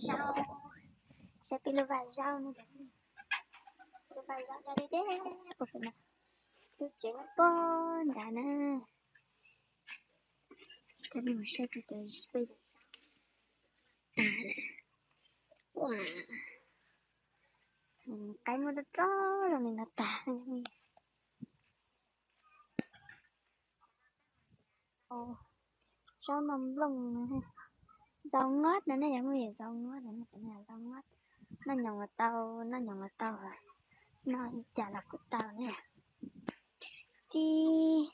zaub, saib peb lub vaj zaub no, lub vaj zaub daj deb deb puag pem no, lub tsev nyob puag nrad na. Coj nej mus saib kuv cov peb cov zaub tas lawm. Ua, qaib muaj roj roj zoo li no tag. Zaub noj nplooj, zaub ngos no ne, yog muaj yam zaub ngos no, zaub ngos, noj nyoos los tau, noj nyoos los tau, noj li cas los kuj tau ne. Tib,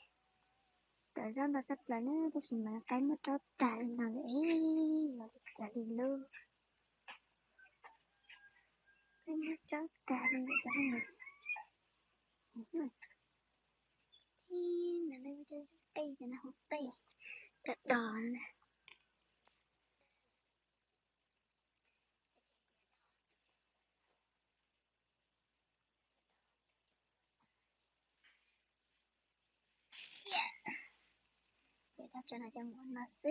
cov zaub ntau tshaj plaws na, tab sis mas qaib muab rhaub tag li no lawm es, los li cas li lauj. Qaib muab rhaub tag li lawm. Tib, no lawv cov qej, cov no hauv qej, cov dos na. Peb tau tso no cov mus no xwb,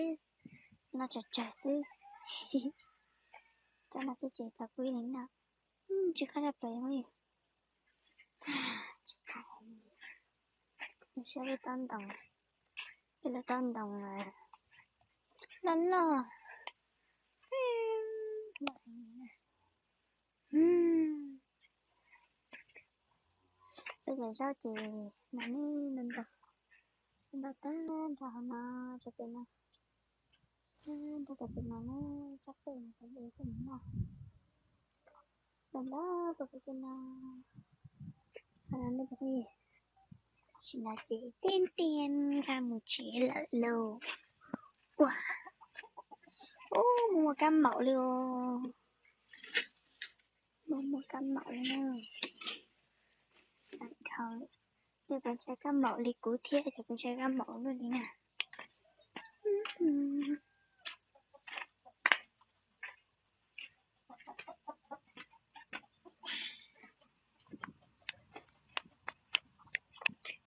no tsawg tsawg xwb. Tso no xwb ces txog pub ib leeg noj. Tsis qab tshaj plaws li. Tsis qab li. Saib lub taub ntoos, peb lub taub ntoos loj loj. Peb cov zaub ces mas nej ntau ntau, ntau tag nrho no, rau pem no, ntau rau pem no na, tsob qej no cov peb mus noj. Ntau ntau rau pem no, qhov no nej, tam sim no ces tiaj tiaj nkag mus tsev lawm lauj. Ua, ub, muaj kab maum li os. Muaj, muaj kab maum li na. Dhau, nej puas ntshai kab maum li kuv thiab, ces kuv ntshai kab maum luaj li na.